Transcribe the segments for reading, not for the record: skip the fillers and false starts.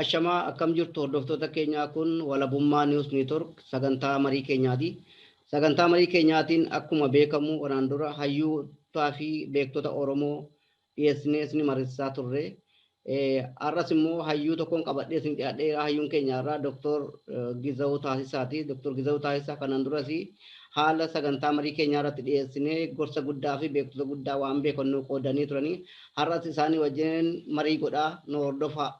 Ashamaa, akkam jirtu hordoftoota keenyaa? Kun Walabummaa News Network sagantaa marii keenyaati. Sagantaa marii keenyaatiin akkuma beekamu kanaan dura hayyootaa fi beektota Oromoo dhiyeessinee isin mariisaa turre. Har'as immoo hayyuu tokkoon qabadhee isin dhiyaadheera. Hayyuun keenya har'aa Dr. Gizaw Taasisaati. Dr. Gizaw Taasisaa kanaan duras haala sagantaa marii keenyaa irratti dhiyeessinee gorsa guddaa fi beektota guddaa waan beekannoo qoodanii turanii, har'as isaanii wajjin marii godhaa, nu hordofaa.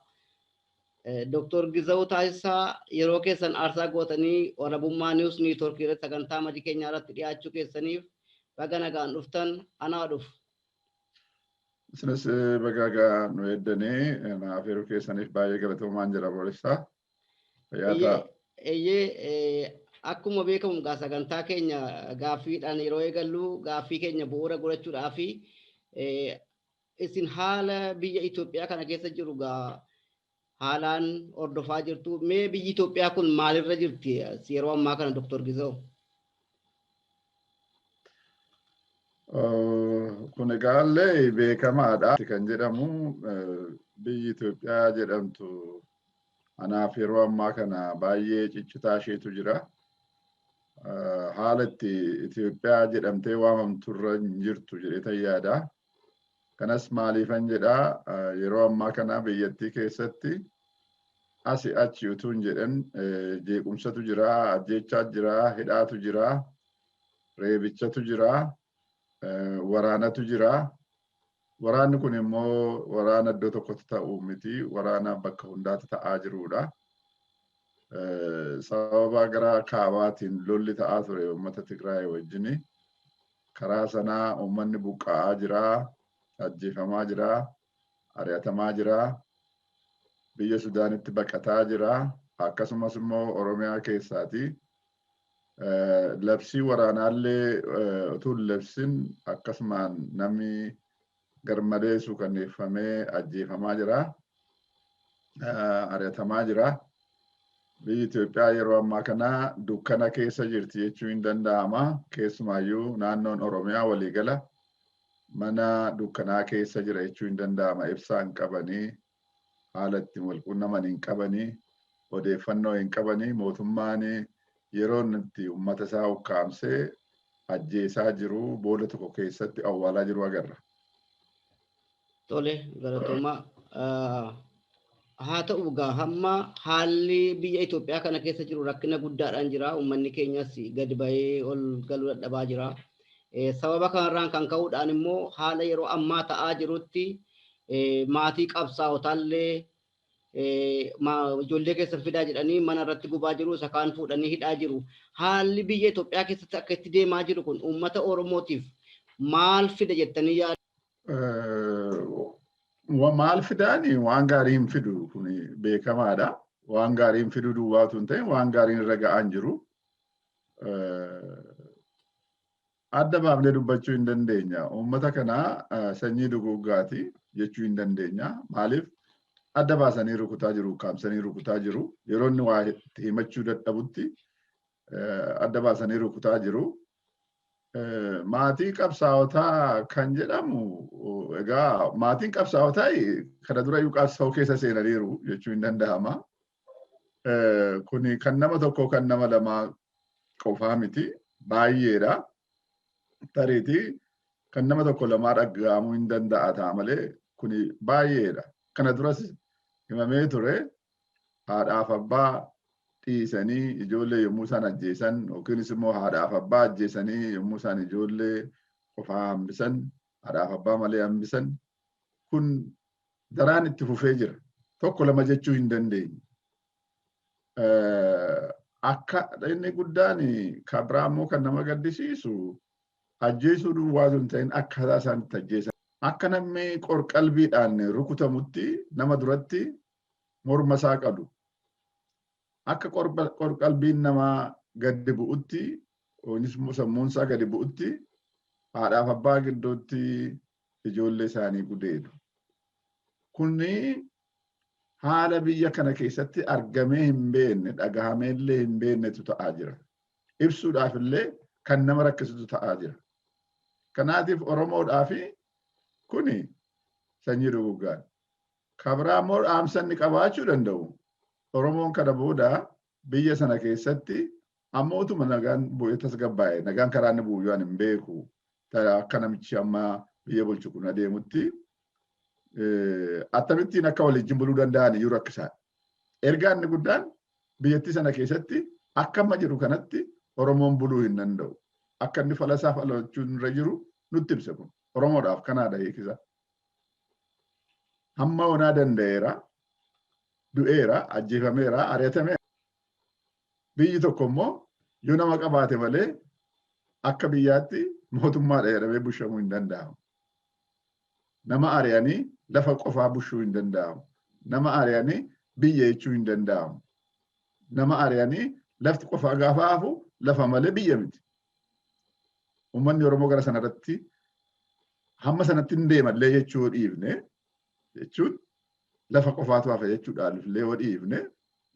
Dr. Gizaw Taasisaa, yeroo keessan aarsaa gootanii Walabummaa News Network irratti sagantaa marii keenyaa irratti dhiyaachuu keessaniif baga nagaan dhuftan, anaa dhufu. Isinis baga nu eeddanii na afeeruu keessaniif baay'ee galatoomaan jira, boolessaa. Fayyaa ta'a. Eeyyee, akkuma beekamu gaa sagantaa keenya gaaffiidhaan yeroo eegallu, gaaffii keenya bu'uura godhachuudhaa fi isin haala biyya Itoophiyaa kana keessa jiru gaa haalaan hordofaa jirtu. Mee biyyi Itoophiyaa kun maalirra jirti yeroo ammaa kana, Dr. Gizaw? Kun egaallee beekamaadha. Kan jedhamu, biyyi Itoophiyaa jedhamtu anaaf yeroo ammaa kana baay'ee ciccitaa isheetu jira. Haala itti Itoophiyaa jedhamtee waamamturra hin jirtu jedhee yaada. Kanas maaliifan jedhaa, yeroo ammaa kana biyyattii keessatti asi achi utuu hin jedhan jeequmsatu jira, ajjeechaa jira, hidhaatu jira, reebichatu jira, waraanatu jira. Waraanni kun immoo waraana iddoo tokkotti ta'u miti, waraana bakka hundaatti ta'aa jirudha. Sababa gara kaabaatiin lolli ta'aa ture uummata Tigraay wajjini. Karaa sanaa uummanni buqqa'aa jira, ajjeefamaa jira, ari'atamaa jira, biyya Sudaanitti baqataa jira, akkasumas immoo Oromiyaa keessaati. Labsii waraanaallee utuu hin labsin akkasumaan namni garmalee suukanneeffamee ajjeefamaa jira, ari'atamaa jira. Biyyi Itoophiyaa yeroo ammaa kana dukkana keessa jirti jechuun hin danda'ama. Keessumaayyuu naannoon Oromiyaa waliigala mana dukkanaa keessa jira jechuun hin danda'ama. Ibsaa hin qabanii, haala ittiin wal quunnaman hin qabanii, odeeffannoo hin qabanii, mootummaan yeroo itti uummata isaa ukkaamsee ajjeesaa jiru, boolla tokko keessatti awwaalaa jiru agarra. Tole, galatoomaa. Haa ta'u gaa, hamma haalli biyya Itoophiyaa kana keessa jiru rakkina guddaadhaan jira. Uummanni keenyas gadi bahee ol galuu dadhabaa jira. Sababa kanarraan kan ka'uudhaan immoo haala yeroo ammaa ta'aa jirutti maatii qabsaa'otaallee ijoollee keessan fidaa jedhanii mana irratti gubaa jiru, isa kaan fuudhanii hidhaa jiru. Haalli biyya Itoophiyaa keessatti akka itti deemaa jiru kun uummata Oromootiif maal fida jettanii yaadu? Maal fidaani, waan gaarii hin fidu, kun beekamaadha. Waan gaarii hin fidu duwwaatu hin ta'in, waan gaariin irra ga'aa hin jiru. Adda baafnee dubbachuu hin dandeenya. Uummata kana sanyii duguuggaati jechuu hin dandeenya. Maaliif, adda baasanii rukutaa jiru, ukkaamsanii rukutaa jiru. Yeroo inni waa itti himachuu dadhabutti adda baasanii rukutaa jiru. Maatii qabsaa'otaa kan jedhamu egaa, maatiin qabsaa'otaa kana dura iyyuu qabsaa'oo keessa seenaniiru jechuu hin danda'ama. Kuni kan nama tokko, kan nama lamaa qofaa miti, baay'eedha. Tariitii kan nama tokko lamaa dhaga'amuu hin danda'a ta'a malee kuni baay'eedha. Kana duras himamee ture, haadhaaf abbaa dhiisanii ijoollee yommuu isaan ajjeesan, yookiinis immoo haadhaaf abbaa ajjeesanii yommuu isaan ijoollee qofaa hambisan, haadhaaf abbaa malee hambisan, kun daraan itti fufee jira. Tokko lama jechuu hin dandeenye. Akka inni guddaan kan biraa immoo kan nama gaddisiisu, ajjeesuu duwwaa hin ta'in, akkaataa isaan itti ajjeesan. Akka namni qorqalbiidhaan rukutamutti nama duratti morma isaa qalu. Akka qorqalbiin namaa gadi bu'utti, yookiis immoo sammuun isaa gadi bu'utti, haadhaaf abbaa gidduutti ijoollee isaanii gudeedu. Kuni haala biyya kana keessatti argamee hin beekne, dhagahamee illee hin beeknetu ta'aa jira. Ibsuudhaaf illee kan nama rakkisutu ta'aa jira. Kanaatiif Oromoodhaaf kuni sanyii duguggaadha. Kan biraa immoo dhaamsa inni qabaachuu danda'u. Oromoon kana booda biyya sana keessatti amma utuma nagaan bu'ee tasgabbaa'e, nagaan karaa inni bu'u yoo hin beeku, akka namichi amma biyya bulchu kun adeemutti akkamittiin akka waliin buluu danda'an iyyuu rakkisaadha. Ergaa inni guddaan biyyattii sana keessatti akka amma jiru kanatti Oromoon buluu hin danda'u. Akka inni falasaa falachuun irra jiru nutti ibsa kun. Oromoodhaaf kanaadha hiikisa. Hamma onaa danda'eera, du'eera, ajjeefameera, ari'atameera. Biyyi tokko immoo yoo nama qabaate malee akka biyyaatti mootummaadha jedhamee bushamuu hin danda'amu. Nama ari'anii lafa qofaa bushuu hin danda'amu. Nama ari'anii biyya jechuu hin danda'amu. Nama ari'anii lafti qofaa gaafa hafu lafa malee biyya miti. Uummanni Oromoo gara sanarratti hamma sanatti hin deemallee jechuu dhiifne, jechuun lafa qofaatu hafa jechuudhaan illee yoo dhiifne,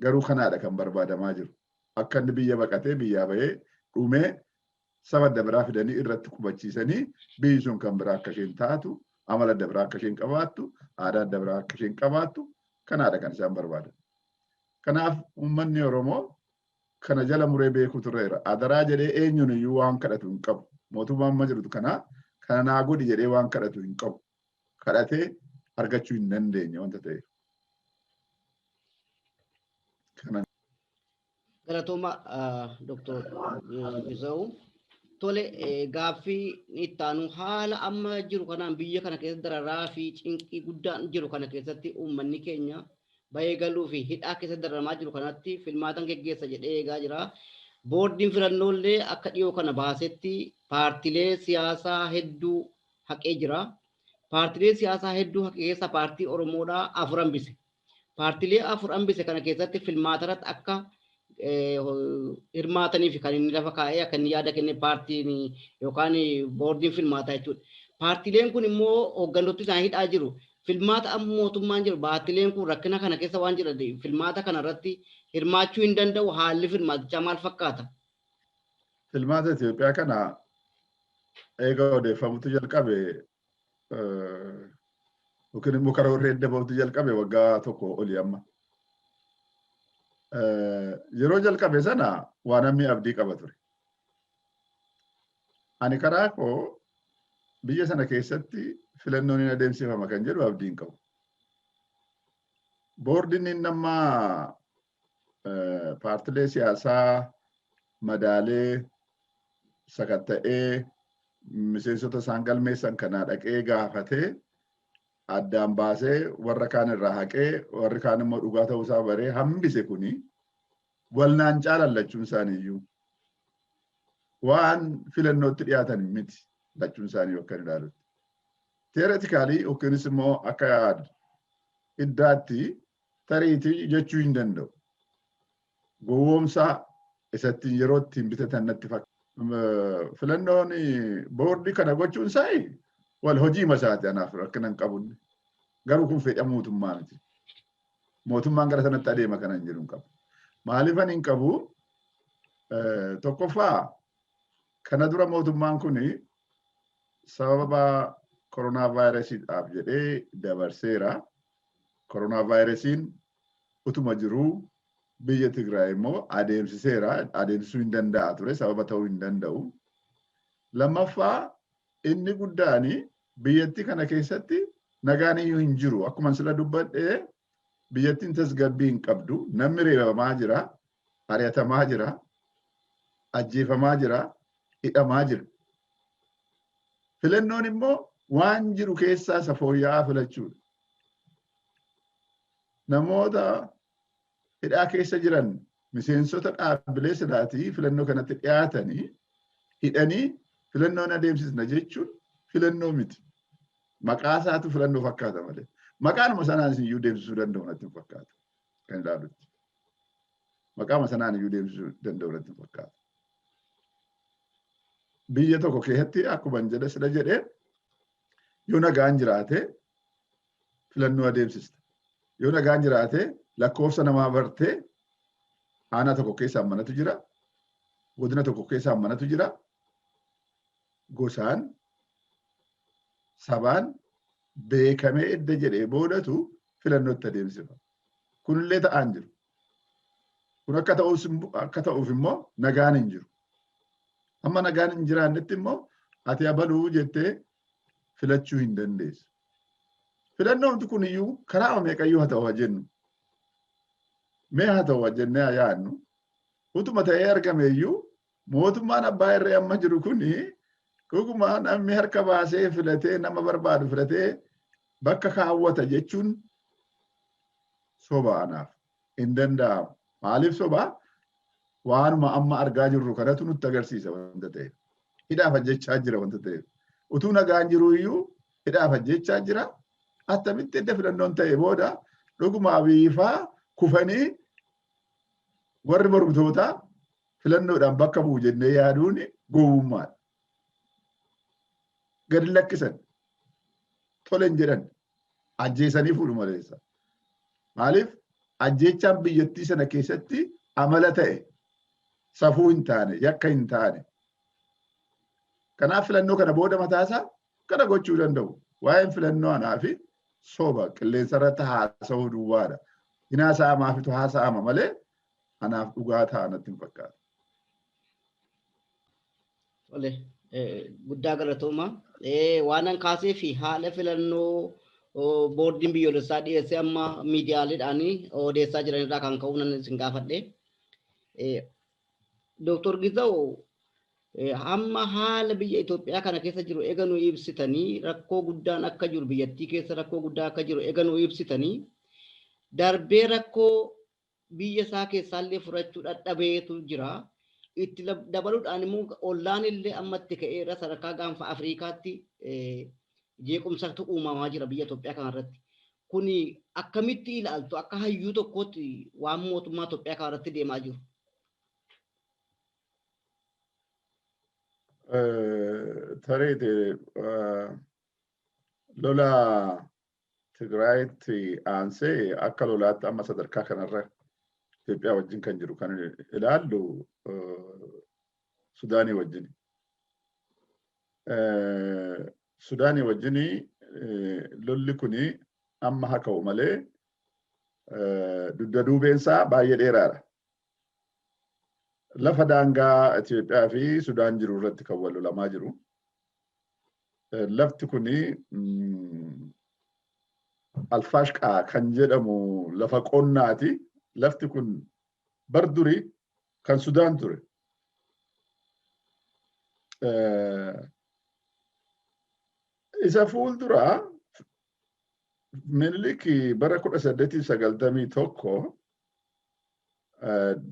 garuu kanaadha kan barbaadamaa jiru. Akka inni biyya baqatee biyyaa bahee dhumee saba adda biraa fidanii irratti qubachiisanii biyyi sun kan biraa akka isheen taatu, amala adda biraa akka isheen qabaattu, aadaa adda biraa akka isheen qabaattu kanaadha kan isaan barbaadan. Kanaaf uummanni Oromoo kana jala muree beekuu turreera. Adaraa jedhee eenyuun iyyuu waan kadhatu hin qabu. Mootummaan amma jirutu kana kana naa godhi jedhee waan kadhatu hin qabu. Kadhatee argachuu hin dandeenye wanta ta'eef. Galatooma Dr. Gizawu. Tole, gaaffii itti aanu, haala amma jiru kanaan biyya kana keessa dararaa fi cinqii guddaan jiru kana keessatti uummanni keenya bahee galuu fi hidhaa keessa dararamaa jiru kanatti filmaatan geggeessa jedhee eegaa jira. Boordiin filannoolee akka dhiyoo kana baasetti paartilee siyaasaa hedduu haqee jira. Paartilee siyaasaa hedduu haqee keessa paartii Oromoodhaa 4 hambise. Paartilee 4 hambise kana keessatti filmaatarratti akka hirmaataniif kan inni lafa kaa'ee akka inni yaada kenne paartiin yookaan boordiin filmaataa jechuudha. Paartileen kun immoo hooggantoonni isaanii hidhaa jiru. Filmaata amma mootummaan jiru paartileen kun rakkina kana keessa waan jiran filmaata kana irratti hirmaachuu hin danda'u. Haalli filmaatichaa maal fakkaata? Filmaata Itoophiyaa kana eega odeeffamutu jalqabe yookiin immoo karoorri edda bahutu jalqabe waggaa 1 olii amma. Yeroo jalqabe sana waan namni abdii qaba ture. Ani karaa koo biyya sana keessatti filannoon hin adeemsifama kan jedhu abdii hin qabu. Boordiin inni amma paartilee siyaasaa madaalee sakatta'ee miseensota isaan galmeessan kanaa dhaqee gaafatee addaan baasee warra kaan irraa haqee warri kaan immoo dhugaa ta'uusaa baree hambise kuni walnaan caalan lachuun isaaniiyyuu waan filannootti dhiyaatan miti lachuun isaanii akka ilaalutti. Theoretically yookiinis immoo akka iddaatti tariitii jechuu hin danda'u. Gowwoomsaa isatti yeroo ittiin bitatan natti fakkaata. Filannoon boordii kana gochuun isaa wal hojii masaati, anaaf rakkina hin qabunne. Garuu kun fedha mootummaa miti. Mootummaan gara sanatti adeema kana hin jedhu hin qabu. Maaliifan hin qabu? Tokkoffaa, kana dura mootummaan kun sababa koronaa vaayirasiidhaaf jedhee dabarseera. Koronaa vaayirasiin utuma jiruu biyya Tigraay immoo adeemsiseera. Adeemsisuu hin danda'a ture, sababa ta'uu hin danda'u. Lammaffaa, inni guddaan biyyattii kana keessatti nagaan iyyuu hin jiru. Akkuma sila dubbadhee biyyattiin tasgabbii hin qabdu. Namni reebamaa jira, ari'atamaa jira, ajjeefamaa jira, hidhamaa jira. Filannoon immoo waan jiru keessaa isa fooyya'aa filachuudha. Namoota hidhaa keessa jiran miseensota dhaabbilee silaatii filannoo kanatti dhiyaatanii hidhanii filannoon adeemsisna jechuun filannoo miti. Maqaa isaatu filannoo fakkaata malee. Maqaanuma sanaan iyyuu deemsisuu danda'u natti hin fakkaatu. Kan ilaalutti. Maqaama sanaan iyyuu deemsisuu danda'u natti hin fakkaatu. Biyya tokko keessatti akkuma jedhe sila jedhee yoo nagaan jiraate filannoo adeemsista. Yoo nagaan jiraate lakkoofsa namaa bartee aanaa tokko keessaa manatu jira. Godina tokko keessaa manatu jira. Gosaan sabaan beekamee edda jedhee boodatu filannootti adeemsifama. Kunillee ta'aan jiru. Kun akka ta'uuf immoo nagaan hin jiru. Hamma nagaan hin jiraannetti immoo ati abaluu jettee filachuu hin dandeessu. Filannoon kun iyyuu karaa meeqayyuu haa ta'u haa jennu. Mee haa ta'u haa jennee haa yaadnu. Utuma ta'ee argame iyyuu mootummaan abbaa irree amma jiru kuni dhuguma namni harka baasee filatee nama barbaadu filatee bakka kaawwata jechuun soba anaaf hin danda'amu. Maaliif sobaa? Waanuma amma argaa jirru kanatu nutti agarsiisa wanta ta'eef. Hidhaaf ajjechaa jira wanta ta'eef. Utuu nagaan jiru iyyuu hidhaaf ajjechaa jira. Attamitti edda filannoon ta'e booda dhuguma Abiyyi kufanii warri mormitootaa filannoodhaan bakka bu'u jennee yaaduun gowwummaadha. Gadi lakkisan, tole hin jedhan, ajjeesanii fuudhu maleessa. Maaliif ajjeechaan biyyattii sana keessatti amala ta'e, safuu hin taane, yakka hin taane. Kanaaf filannoo kana booda mataasaa kana gochuu danda'u. Waa'een filannoo anaa fi soba qilleensa irratti haasa'uu duwwaadha. Hin haasa'amaafitu haasa'ama malee anaaf dhugaa ta'a natti hin fakkaatu. Tole, guddaa galatooma. Waan an kaasee fi haala filannoo boordiin biyyoolessaa dhiyeessee amma miidiyaaleedhaan odeessaa jiran irraa kan ka'u nan isin gaafadhe. Dooktor Gizaw, hamma haala biyya Itoophiyaa kana keessa jiru eega nu ibsitanii, rakkoo guddaan akka jiru, biyyattii keessa rakkoo guddaa akka jiru eega nu ibsitanii, darbee rakkoo biyya isaa keessaallee furachuu dadhabeetu jira. Itti dabaluudhaan immoo ollaan illee amma itti ka'eera, sadarkaa gaanfa Afriikaatti jeequmsatu uumamaa jira biyya Itoophiyaa kanarratti. Kuni akkamitti ilaaltu akka hayyuu tokkootti waan mootummaa Itoophiyaa kanarratti deemaa jiru? Tarii lola Tigraayitti aansee akka lolaatti amma sadarkaa kanarra Itoophiyaa wajjin kan jiru kan ilaallu Sudaanii wajjin. Sudaanii wajjin lolli kuni amma haa ka'u malee dugda duubeensaa baay'ee dheeraadha. Lafa daangaa Itoophiyaa fi Sudaan jiru irratti kan wal lolamaa jiru. Lafti kuni Alfaashqaa kan jedhamu lafa qonnaati. Lafti kun bar durii kan Sudaan ture. Isa fuulduraa Minilik bara 1891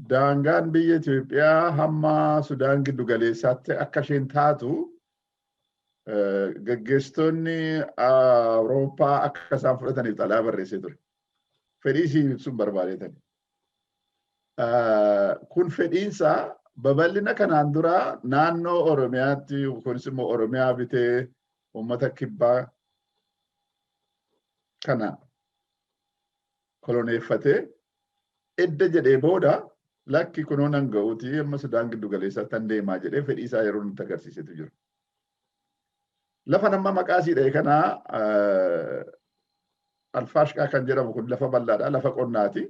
daangaan biyya Itoophiyaa hamma Sudaan giddu galeessaatti akka isheen taatu gaggeessitoonni Awurooppaa akka isaan fudhataniif xalayaa barreessee ture. Fedhii isii ibsuun barbaadeetani. Kun fedhiinsaa babal'ina kanaan dura naannoo Oromiyaatti, kunis immoo Oromiyaa bitee uummata kibbaa kana koloneeffatee edda jedhee booda, lakki kunoo nan ga'uuti, amma Sudaan giddu galeessaatti an deemaa jedhee fedhii isaa yeroo nutti agarsiisetu jira. Lafa nama maqaa sii dha'e kana, Alfaashqaa kan jedhamu kun, lafa bal'aadha, lafa qonnaati.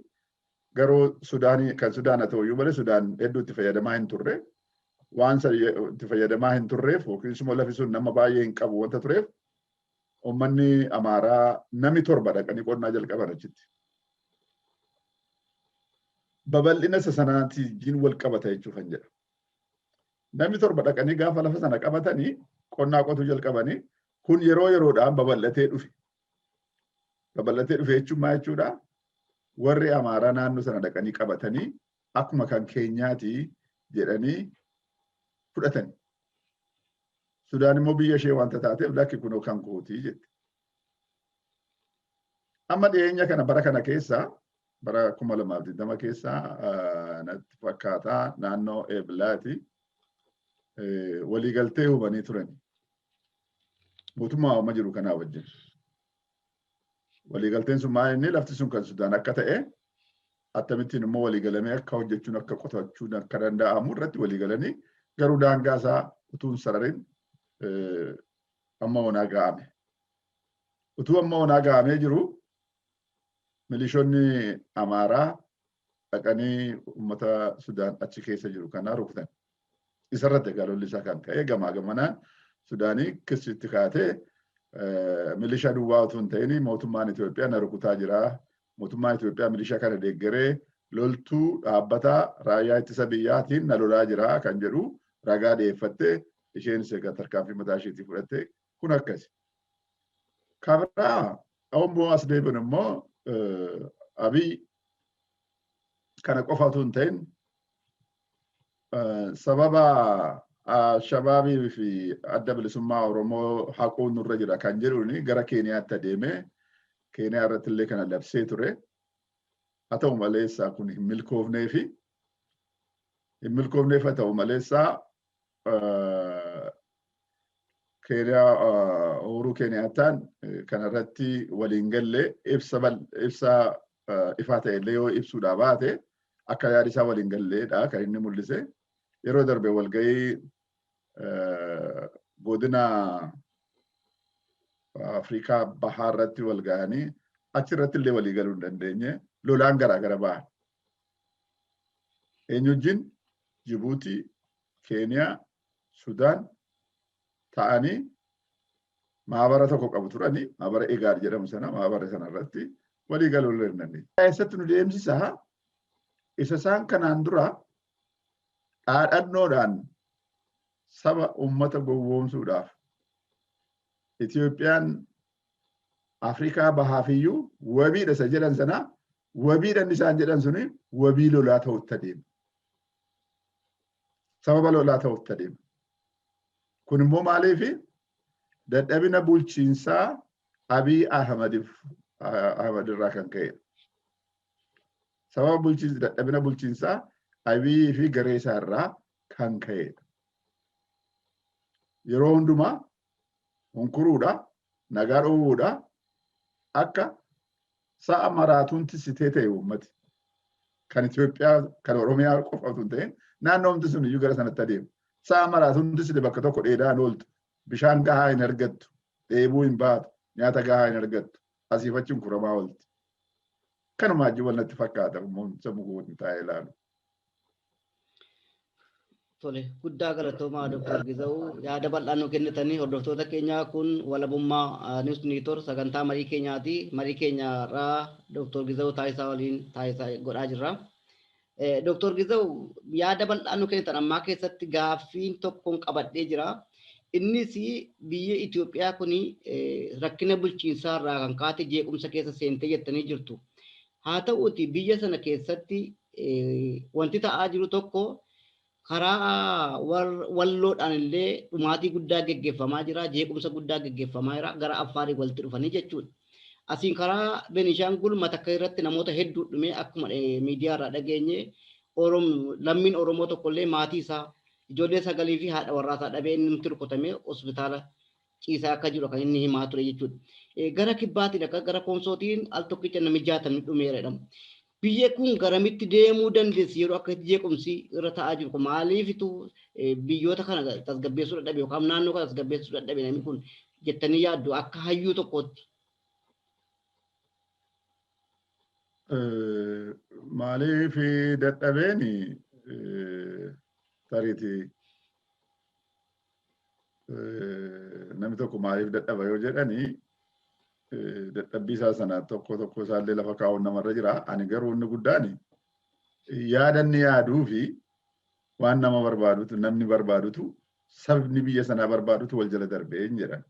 Garuu Sudaanii kan Sudaan haa ta'uyyuu malee Sudaan hedduu itti fayyadamaa hin turre. Waan itti fayyadamaa hin turreef yookiin immoo lafi sun nama baay'ee hin qabu wanta tureef, uummanni Amaaraa nami 7 dhaqanii qonnaa jalqaban achitti. Babal'ina isa sanaatiin wal qabata jechuufan jedha. Namni 7 dhaqanii gaafa lafa sana qabatanii qonnaa qotuu jalqabanii, kun yeroo yeroodhaan babal'atee dhufe. Babal'atee dhufe jechuun maal jechuudha? Warri Amaaraa naannoo sana dhaqanii qabatanii akkuma kan keenyaati jedhanii fudhatan. Sudaan immoo biyya ishee wanta taateef, lakki kunoo kan kootii jette. Amma dhiyeenya kana, bara kana keessa, bara 2020 keessa natti fakkaataa, naannoo Eeblaati waliigaltee hubanii turan. Mootummaa amma jiru kanaa wajjin. Waliigalteen sun maal inni? Lafti sun kan Sudaan akka ta'e, akkamittiin immoo waliigalamee akka hojjechuun, akka qotachuun akka danda'amu irratti waliigalanii, garuu daangaa isaa utuu hin sararin amma onaa ga'ame. Utuu amma onaa ga'amee jiru milishoonni Amaaraa Dhaqanii uummata Sudaan achi keessa jiru kana rukutan. Isarratti egaa lolli isaa kan ka'e gamaa gamanaan Sudaanii kissitti kaatee, milishaa duwwaa otoo hin ta'in mootummaan Itoophiyaa na rukutaa jira. Mootummaan Itoophiyaa milishaa kana deeggaree loltuu dhaabbataa raayyaa ittisa biyyaatiin na lolaa jira kan jedhu ragaa dhiyeeffattee, isheenis egaa tarkaanfii mataa isheetii fudhatte. Kun akkasi. Kabiraa ammoo as deebiin immoo, Abiy kana qofa otoo hin ta'in sababa Alshabaabii fi Adda Bilisummaa Oromoo haquun nurra jira kan jedhuun gara Keeniyaatti adeemee Keeniyaa irratti illee kana labsee ture. Haa ta'u maleessaa kun hin milkoofneefi hin milkoofneef. Haa ta'u maleessaa Keeniyaa Uhuruu Keeniyaattaan kanarratti waliin gallee ibsa ifaa ta'e illee yoo ibsuudhaa baate, akka yaada isaa waliin galleedha kan inni mul'ise. Yeroo darbe walgahii godina Afrikaa Bahaa irratti wal gahanii achirratti illee walii galuu hin dandeenye, lolaan garaa gara bahan. Eenyu wajjin? Jibuutii, Keeniyaa, Sudaan ta'anii maabara tokko qabu turanii, maabara Egaad jedhamu sana, maabara sana irratti walii galuu hin dandeenye. Eessatti nu deemsisaa? Isa isaan kanaan dura dhaadhannoodhaan saba uummata gowwoomsuudhaaf Itoophiyaan Afrikaa Bahaafiyyuu wabiidha isa jedhan sana, wabiidhaan isaan jedhan suni wabii lolaa ta'utti adeema. Sababa lolaa ta'utti adeema. Kun immoo maaliifi? Dadhabina bulchiinsaa Abiy Ahmad irraa kan ka'edha. Sababa bulchiinsa dadhabina bulchiinsaa Abiy fi garee isaa irraa kan ka'edha. Yeroo hundumaa hunkuruudha, nagaa dhoowwuudha, akka sa'a maraatuun tissitee ta'e uummati. Kan Itoophiyaa, kan Oromiyaa qofa otoo hin ta'in naannoo sun iyyuu gara sanatti adeema. Sa'a maraatuun tissite bakka tokko dheedaan ooltu, bishaan gahaa hin argattu, dheebuu hin baatu, nyaata gahaa hin argattu, asiif achi hunkuramaa oolti. Kanuma wajjin wal natti fakkaata sammuu kootiin taa'ee ilaalu. Tole, guddaa galatoomaa Dr. Gizawuu, yaada bal'aa nu kennitanii. Hordoftoota keenyaa, kun Walabummaa News Network sagantaa marii keenyaati. Marii keenya irraa Dr. Gizawuu Taayisaa waliin taayisaa godhaa jirra. Dr. Gizawuu, yaada bal'aa nu kennitan ammaa keessatti gaaffiin tokkoon qabadhee jira. Innis biyya Itoophiyaa kun rakkina bulchiinsaa irraa kan kaate jeequmsa keessa seentee jettanii jirtu. Haa ta'uuti biyya sana keessatti wanti ta'aa jiru tokko karaa Walloodhaan illee dhumaatii guddaa geggeeffamaa jira, jeequmsa guddaa geggeeffamaa jira, gara Affaarii walitti dhufanii jechuudha. Asiin karaa Benishaangul Matakka irratti namoota hedduu dhumee akkuma miidiyaa irraa dhageenye, lammiin Oromoo tokkollee maatii isaa ijoollee sagalii fi haadha warraa isaa dhabee inni rukutamee hospitaala ciisaa akka jiru kan inni himaa ture jechuudha. Gara kibbaatiin akka gara Koonsootiin al tokkicha namni 60 dhumeera jedhamu. Biyya kun garamitti deemuu dandeessi yeroo akka jeequmsi irra ta'aa jiru kun? Maaliifitu biyyoota kana tasgabbeessuu dadhabe yookaan naannoo kana tasgabbeessuu dadhabe namni kun jettanii yaaddu akka hayyuu tokkootti? Maaliif dadhabeen tariitii namni tokko maaliif dadhaba yoo jedhani, dadhabbii isaa sana tokko tokko isaallee lafa kaa'uun namarra jira. Ani garuu inni guddaan yaada inni yaaduu fi waan nama barbaadutu, namni barbaadutu, sabni biyya sanaa barbaadutu wal jala darbee hin jedhan.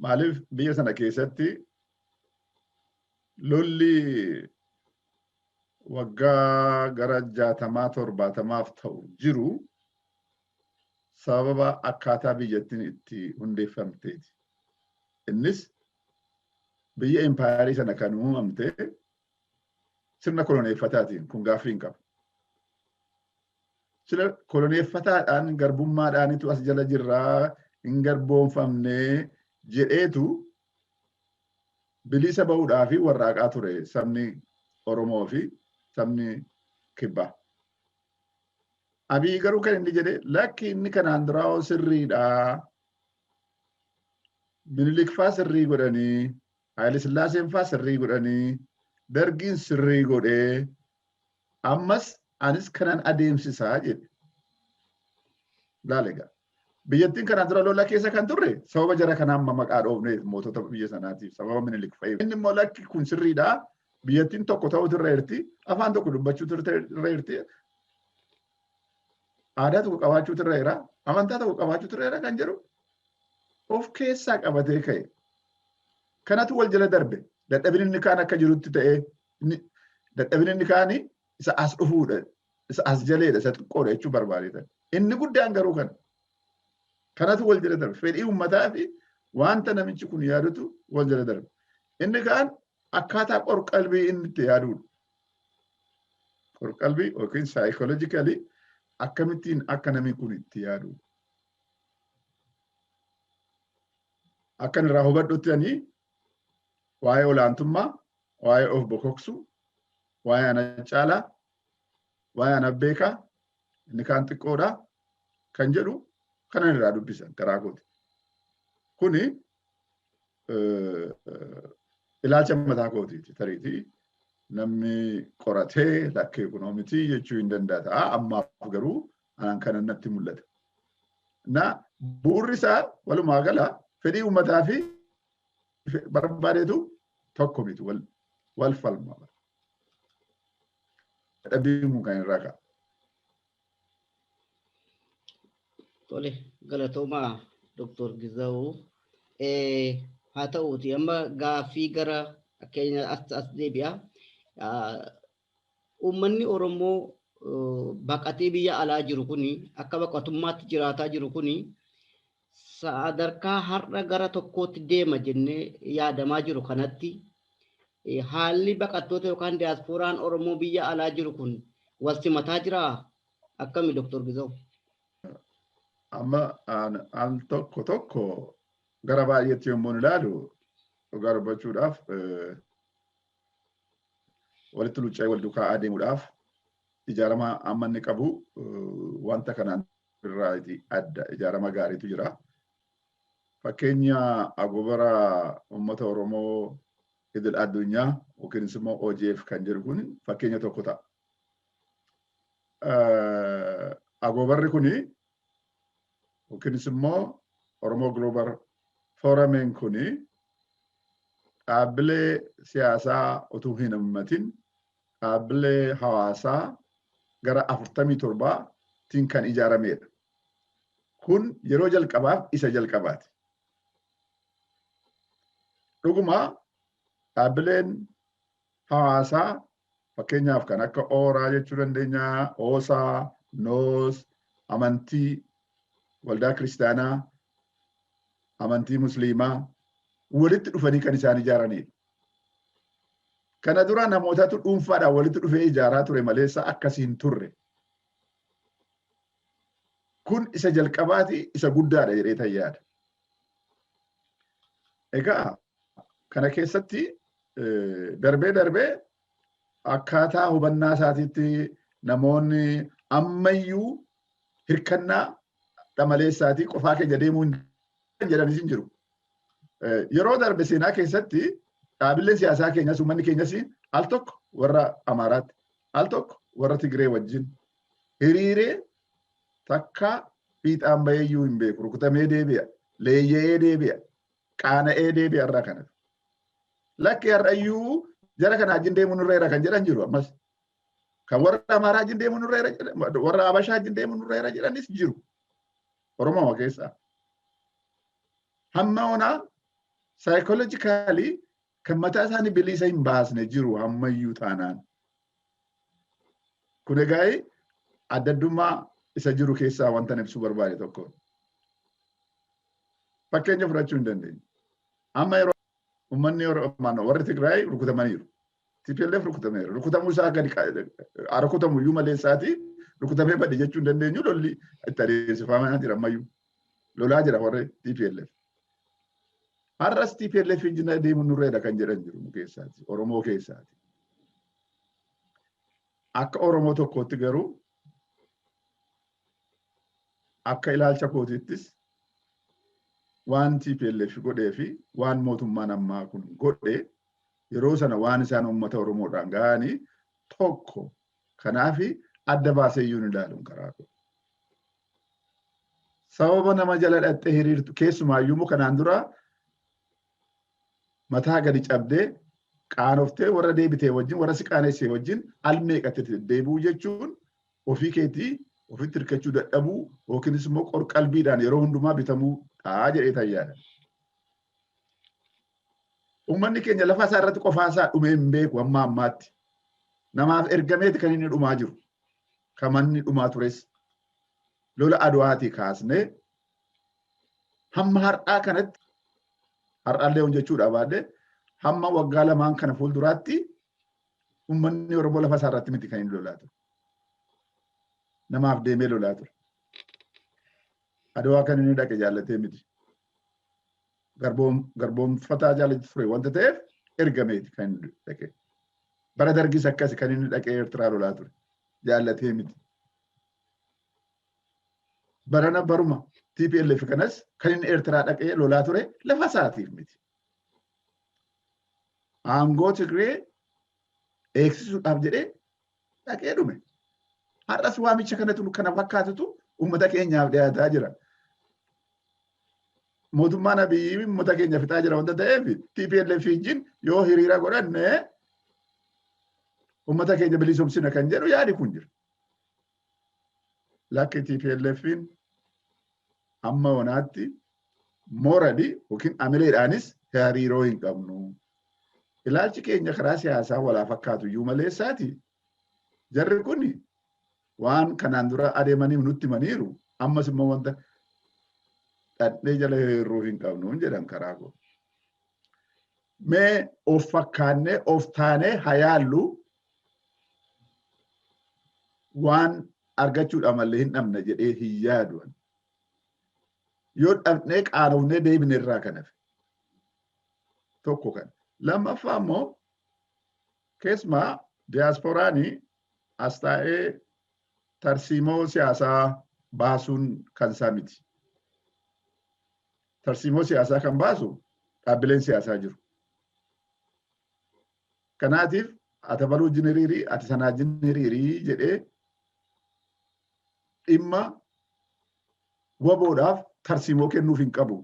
Maaliif biyya sana keessatti lolli waggaa gara 60 70f ta'u jiru sababa akkaataa biyyattiin itti hundeeffamteeti. Innis biyya impaayarii sana kan uumamte sirna koloneeffataatiin, kun gaaffii hin qabu. Sirna koloneeffataadhaan garbummaadhaanitu as jala jirraa, hin garboomfamne jedheetu bilisa bahuudhaa fi warraaqaa ture sabni Oromoo fi sabni Kibbaa. Abiy garuu kan inni jedhe, lakki, inni kanaan duraa sirriidha. Minilik faa sirrii godhanii, Haayile Sillaaseen faa sirrii godhanii, Dargiin sirrii godhee Ammas anis kanan adeemsisaa jedhe. Laal egaa. Biyyattiin kanaan dura lola keessa kan turre sababa jara kanaa amma maqaa dhoofneef mootota biyya sanaatiif sababa Minilik fa'i. Inni immoo lakki kun sirriidha. Biyyattiin tokko ta'utu irra jirti. Afaan tokko dubbachuutu irra jirti. Aadaa tokko qabaachuutu irra jira. Amantaa tokko qabaachuutu irra jira kan jedhu of keessaa qabatee ka'e. Kanatu wal jala darbe. Dadhabinni inni kaan akka jirutti ta'ee dadhabinni inni kaani isa as dhufuudha. Isa as jaleedha. Isa xiqqoodha jechuu barbaadeetan. Inni guddaan garuu kana. Kanatu wal jala darbe. Fedhii uummataa fi wanta namichi kun yaadutu wal jala darbe. Inni kaan akkaataa qorqalbii inni itti yaaduudha. Qorqalbii yookiin psychologically akkamittiin akka namni kun itti yaadudha. Akkan irraa hubadhutti ani waa'ee olaantummaa, waa'ee of bokoksuu, waa'ee ana caalaa, waa'ee ana beekaa, inni kaan xiqqoodha kan jedhu kanan irraa dubbisan karaa kooti. Kuni ilaalcha mataa kootiiti tariitii namni qoratee lakkee kunoo miti jechuu hin danda'a ta'a. Ammaaf garuu anaan kanan natti mul'ata. Na bu'uurri isaa walumaa gala fedhii uummataa fi barbaadeetu tokko miti wal falma. Dadhabbiin kun kan irraa ka'a. Tole, galatoomaa Dr. Gizawuu. Haa ta'uuti amma gaaffii gara keenya as deebi'a. Uummanni Oromoo baqatee biyya alaa jiru kuni akka baqatummaatti jiraataa jiru kuni sadarkaa har'a gara tokkootti deema jennee yaadamaa jiru kanatti haalli baqattoota yookaan diyaaspooraan Oromoo biyya alaa jiru kun wal simataa jiraa? Akkami Dr. Gizaw? Amma al tokko tokko gara baay'eetti yommuu ilaalu dhugaa dubbachuudhaaf walitti lucca'ee wal duukaa adeemuudhaaf ijaarama amma inni qabu wanta kanaan irraa adda ijaarama gaariitu jira. Fakkeenya agobara uummata Oromoo idil addunyaa yookiinis immoo OGF kan jedhu kun fakkeenya tokko ta'a. Agobarri kuni yookiinis immoo Oromoo Global Forumeen kuni dhaabbilee siyaasaa utuu hin hammatin dhaabbilee hawaasaa gara 47tiin kan ijaaramedha. Kun yeroo jalqabaaf isa jalqabaati. Dhuguma dhaabbileen hawaasaa fakkeenyaaf kan akka ooraa jechuu dandeenya, oosaa, noos, amantii, waldaa kiristaanaa, amantii musliimaa walitti dhufanii kan isaan ijaaranidha. Kana dura namootatu dhuunfaadhaan walitti dhufee ijaaraa ture maleessa akkasii hin turre. Kun isa jalqabaati isa guddaadha jedhee tan yaada. Egaa kana keessatti darbee darbee akkaataa hubannaa isaatiitti namoonni ammayyuu hirkannaa dhamaleessaatii qofaa keenya deemuu hin jedhanis hin jiru. Yeroo darbe seenaa keessatti dhaabileen siyaasaa keenyas uummanni keenyas al tokko warra Amaaraatti al tokko warra Tigree wajjin hiriiree takka fiixaan baheeyyuu hin beeku. Rukutamee deebi'a, leeyya'ee deebi'a, qaana'ee deebi'a irraa kana. Lakki har'ayyuu jara kana wajjin deemuu nurra jira kan jedhan jiru ammas. Kan warra Amaaraa wajjin deemuu nurra jira jedhan, warra Habashaa wajjin deemuu nurra jira jedhanis jiru. Oromoo keessaa. Hamma onaa saayikoolojikaalii kan mataa isaanii bilisa hin baasne jiru hammayyuu taanaan. Kun egaa adda addummaa isa jiru keessaa wanta ibsuu barbaade tokko. Fakkeenya fudhachuu hin dandeenye. Amma yeroo uummanni warri Tigraay rukutamaniiru. TPLF rukutameera. Rukutamuu isaa gadi rukutamu iyyuu malee isaati rukutamee bade jechuu hin dandeenyu lolli itti adeemsifamaa jira ammayyuu. Lolaa jira warri TPLF. Har'as TPLF injina deemuun nurreedha kan jedhan jiru nu keessaati. Oromoo keessaati. Akka Oromoo tokkootti garuu akka ilaalcha kootiittis waan TPLF godhee fi waan mootummaan ammaa kun godhe yeroo sana waan isaan uummata Oromoodhaan gahanii tokko. Kanaaf adda baasee iyyuu hin ilaalu karaa koo. Sababa nama jala dhattee hiriirtu, keessumaayyuu immoo kanaan dura mataa gadi cabdee qaanoftee warra deebitee wajjin, warra si qaanessee wajjin al meeqatti deebi'uu jechuun ofii keetii ofitti hirkachuu dadhabuu yookiinis immoo qorqalbiidhaan yeroo hundumaa bitamuu dhaa jedhee tayyaadha. Uummanni keenya lafa isaa irratti qofaa isaa dhumee hin beeku hamma ammaatti. Namaaf ergameeti kan inni dhumaa jiru. Kan manni dhumaa tures. Lola Adwaatii kaasnee hamma har'aa kanatti, har'aallee hojjechuudha baadhee, hamma waggaa 2n kana fuulduraatti uummanni Oromoo lafa isaa irratti miti kan inni lolaa ture. Namaaf deemee lolaa ture. Adwaa kan inni dhaqe jaallatee miti. Garboomfataa jaallatu ture wanta ta'eef ergameeti kan inni dhaqe. Bara Dargis akkasi kan inni dhaqee Eertiraa lolaa ture. Jaallatee miti. Barana baruma TPLF kanas kan inni Eertiraa dhaqee lolaa ture lafa isaatiif miti. Aangoo Tigree eegsisuudhaaf jedhee dhaqee dhume. Har'as waamicha kanatu kana fakkaatutu uummata keenyaaf dhiyaataa jira. Mootummaan Abiyyi uummata keenya fixaa jira wanta ta'eef, TPLF wajjin yoo hiriira godhanne uummata keenya bilisoomsina kan jedhu yaadi kun jira. Lakki, TPLFin amma onaatti morally yookiin amileedhaanis hariiroo hin qabnu. Ilaalchi keenya karaa siyaasaa walaa fakkaatu iyyuu maleessaati. Jarri kun waan kanaan dura adeemaniif nutti himaniiru. Ammas immoo wanta dhadhee jala hiriiruu hin qabnu jedhan karaa koo. Mee of fakkaannee of taanee hayaallu, waan argachuudha malee hin dhabna jedhee hin yaadu. Yoo dhabnee qaanofnee deebine irraa kan hafe. Tokko kan. Lammaffaa immoo, keessumaa diyaasporaanii as taa'ee tarsiimoo siyaasaa baasuun kan isaa miti. Tarsiimoo siyaasaa kan baasu dhaabbileen siyaasaa jiru. Kanaatiif ati abaluu wajjin hiriirii, ati sanaa wajjin hiriirii jedhee dhimma WBOdhaaf tarsiimoo kennuuf hin qabu.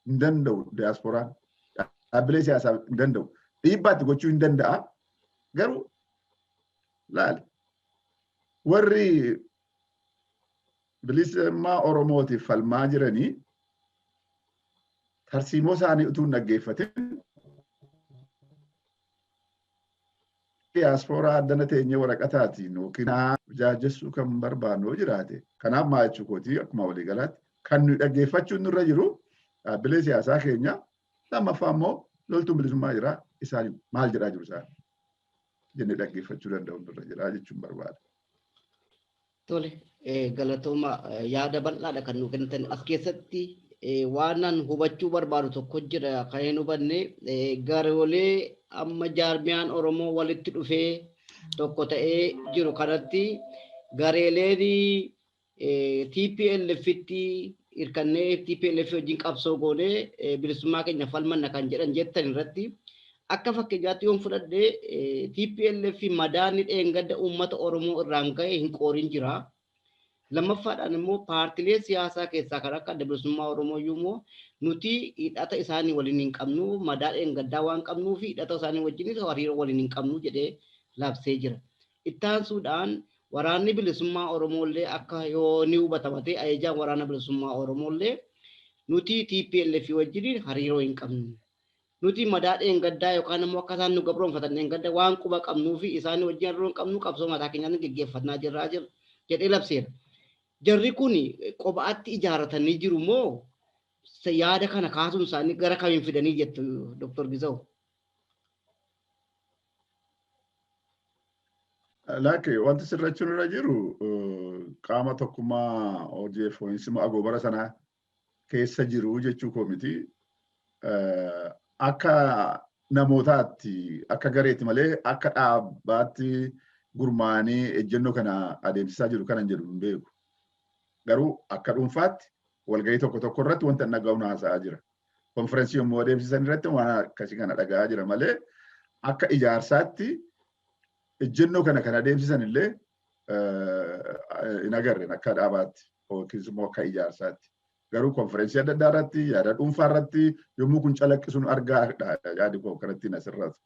Hin danda'u diyaasporaan. Dhaabbilee siyaasaa hin danda'u. Dhiibbaatti gochuu hin danda'a. Garuu laali. Warri bilisummaa Oromootiif falmaa jiranii tarsiimoo isaanii utuu hin dhaggeeffatin diyaasporaa addana teenyee waraqataatiin yookiin jaajessuu kan barbaannu yoo jiraate, kanaaf maa jechuu kootii, akkuma waliigalaatti kan nuyi dhaggeeffachuun nurra jiru dhaabbilee siyaasaa keenya, lammaffaa immoo loltuun bilisummaa jira, isaan maal jedhaa jiru isaan jennee dhaggeeffachuu danda'u nurra jira jechuun barbaada. Tole, galatooma, yaada bal'aadha kan nu kennitan. As keessatti waan an hubachuu barbaadu tokko jira kan hin hubanne: gareelee amma jaarmiyaan Oromoo walitti dhufee tokko ta'ee jiru kanatti gareeleen TPLFitti hirkannee TPLF wajjin qabsoo goonee bilisummaa keenya falmanna kan jedhan jettan irratti, akka fakkeenyaatti yoon fudhadhe, TPLF madaanni dheengadda uummata Oromoo irraan ga'e hin qoorin jira. Lammaffaadhaan immoo paartilee siyaasaa keessaa kan akka Adda Bilisummaa Oromoo iyyuu immoo nuti hidhata isaanii waliin hin qabnu, madaa dheengaddaa waan qabnuu fi hidhata isaanii wajjin hariiroo waliin hin qabnu jedhee labsee jira. Ittaansuudhaan waraanni bilisummaa Oromoo illee, akka yoo ni hubatama ta'e, ajajaan waraana bilisummaa Oromoo illee nuti TPLF wajjin hariiroo hin qabnu. Nuti madaa dheengaddaa yookaan immoo akka isaan nu gabroonfatan dheengadda waan quba qabnuu fi isaanii wajjin hariiroo hin qabnu, qabsoo mataa keenyaan geggeeffannaa jirraa jedhee labseera. Jarri kun kophaatti ijaarratanii jiru moo yaada kana kaasuun isaanii gara kamiin fidanii jettu, Dr. Gizaw? Lakki, wanti sirrachuun irra jiru qaama tokkummaa ODF immoo agoobara sana keessa jiru jechuu koo miti. Akka namootaatti, akka gareetti malee akka dhaabbaatti gurmaa'anii ejjennoo kana adeemsisaa jiru kanan jedhu hin beeku. Garuu akka dhuunfaatti walgahii tokko tokko irratti wanta dhaga'uun haasa'aa jira. Konferensii yommuu adeemsisan irratti waan akkasii kana dhaga'aa jira malee akka ijaarsaatti ejjennoo kana kan adeemsisan illee hin agarre akka dhaabaatti yookiis immoo akka ijaarsaatti. Garuu konfereensii adda addaa irratti, yaada dhuunfaa irratti yommuu kun calaqqisuun argaa yaadi koo kanatti asirratti.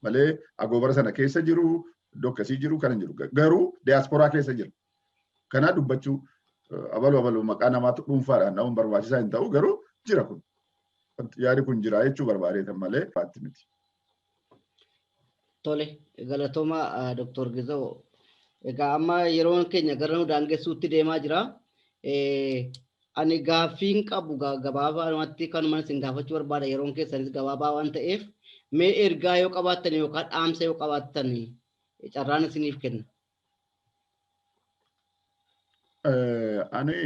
Malee agoobara sana keessa jiru, iddoo akkasii jiru kan hin jiru. Garuu diyaasporaa keessa jira. Kana dubbachuu abaluu abaluu maqaa namaatu dhuunfaadhaan dha'uun barbaachisaa hin ta'u, garuu jira kun. Yaadi kun jira jechuu barbaadeetan malee faatti miti. Tole, galatooma Dr. Gizaw. Egaa amma yeroon keenya gara nu daangessuutti deemaa jira. Ani gaaffiin qabu gabaabaadhumatti kanuma isin gaafachuu barbaada, yeroon keessanis gabaabaa waan ta'eef, mee ergaa yoo qabaattan yookaan dhaamsa yoo qabaattan carraan isiniif kenna. Ani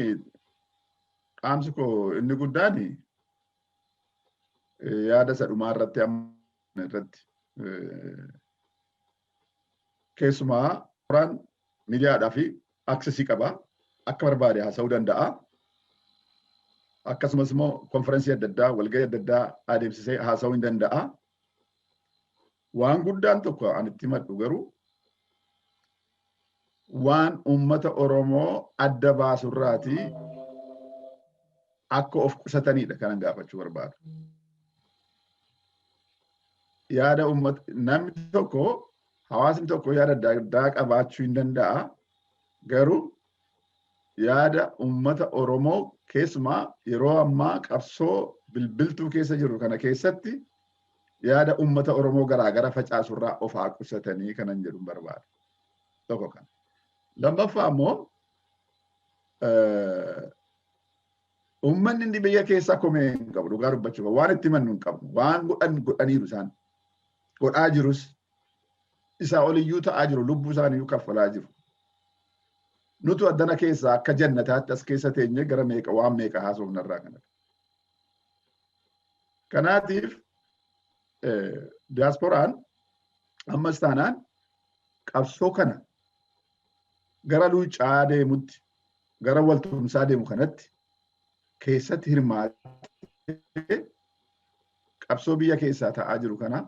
dhaamsi koo inni guddaan yaada isa dhumaa irratti, amma irratti, keessumaa qoraan miidiyaadhaa fi access qaba, akka barbaade haasa'uu danda'a. Akkasumas immoo konferensii adda addaa, walgahii adda addaa adeemsisee haasa'uu hin danda'a. Waan guddaan tokko ani itti himadhu garuu waan uummata Oromoo adda baasurraatii akka of qusatanidha kanan gaafachuu barbaadu. Yaada uummata, namni tokko, hawaasni tokko yaada adda addaa qabaachuu hin danda'a. Garuu yaada uummata Oromoo, keessumaa yeroo ammaa qabsoo bilbiltuu keessa jiru kana keessatti, yaada uummata Oromoo garaagara facaasurraa of haa qusatanii kanan jedhu barbaada. Tokko kana. Lammaffaa immoo uummanni inni biyya keessaa komee hin qabu, dhugaa dubbachuuf waan itti himannu hin qabnu, waan godhan godhaniiru, isaan godhaa jirus, isaa oliyyuu ta'aa jiru, lubbuu isaaniiyyuu kaffalaa jiru. Nutu addana keessaa akka jannataatti as keessa teenye gara meeqa waan meeqa haasofnarraa kana. Kanaatiif diyaaspooraan ammas taanaan qabsoo kana gara luucaa deemutti, gara waltumsaa deemu kanatti keessatti hirmaatee qabsoo biyya keessaa ta'aa jiru kana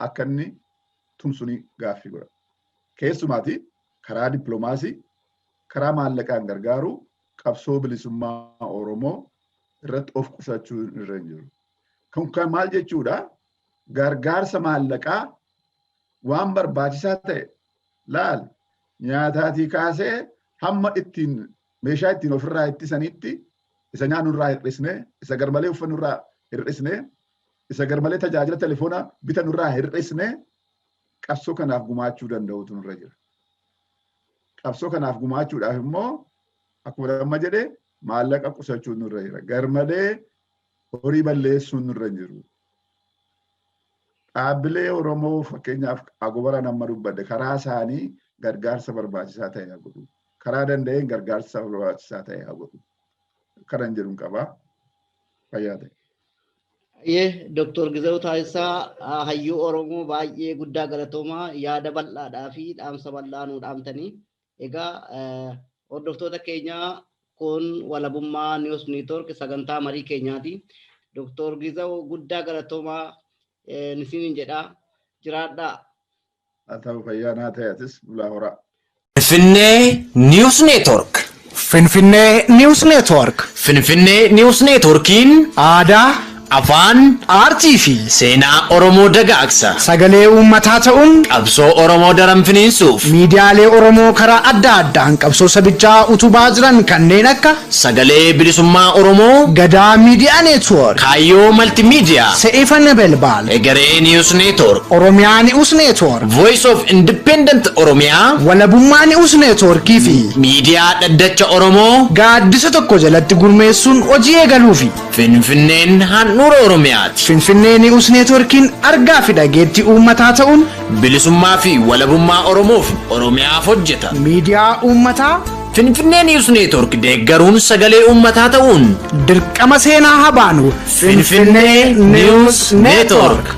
akka inni tumsuni gaaffii godha. Keessumaati karaa dippiloomaasii, karaa maallaqaan gargaaru, qabsoo bilisummaa Oromoo irratti of qusachuu irra hin jiru. Kun kan maal jechuudha? Gargaarsa maallaqaa waan barbaachisaa ta'e laal, nyaataatii kaasee hamma ittiin meeshaa ittiin ofirraa ittisanitti, isa nyaannurraa hir'isne, isa garmalee uffannurraa hir'isne, isa garmalee tajaajila telefoonaa bitannurraa hir'isne, qabsoo kanaaf gumaachuu danda'utu nurra jira. Qabsoo kanaaf gumaachuudhaaf immoo akkuma amma jedhe maallaqa qusachuun nurra jira. Garmalee horii balleessuun nurra hin jiru. Dhaabbilee Oromoo, fakkeenyaaf agobara nama dubbadde, karaa isaanii gargaarsa barbaachisaa ta'e haa godhu. Karaa danda'een gargaarsa barbaachisaa ta'e haa godhu. Kanan jedhu qaba. Fayyaa ta'e. Ayyee, Dr. Gizaw Taasisaa, hayyuu Oromoo baay'ee guddaa galatoomaa, yaada bal'aadhaa fi dhaamsa bal'aa nuu dhaamtanii. Egaa hordoftoota keenyaa, kun Walabummaa News Network sagantaa marii keenyaati. Dr. Gizaw, guddaa galatoomaa isiniin jedha. Jiraadhaa. Haa ta'u, fayyaa naa ta'e, atis bulaa horaa. Finfinnee News Network. Finfinnee News Network. Finfinnee News Networkiin aadaa, afaan, aartii fi seenaa Oromoo dagaagsa. Sagalee uummataa ta'uun qabsoo Oromoo daran finiinsuuf miidiyaalee Oromoo karaa adda addaan qabsoo sabichaa utubaa jiran kanneen akka Sagalee Bilisummaa Oromoo, Gadaa Miidiyaa Network, Kaayyoo Maltimiidiyaa, Se'ifa Nebelbaal, Egeree News Network, Oromiyaa News Network, Voice of Independent Oromiyaa, Walabummaa News Networkii fi Miidiyaa Dhaddacha Oromoo gaaddisa tokko jalatti gurmeessuun hojii eegaluufi. Finfinneen handhuura Oromiyaati. Finfinnee News Networkiin argaa fi dhageettii uummataa ta'uun bilisummaa fi walabummaa Oromoof Oromiyaaf hojjeta. Miidiyaa uummataa Finfinnee News Network deeggaruun sagalee uummataa ta'uun dirqama seenaa haa baanu. Finfinnee News Network.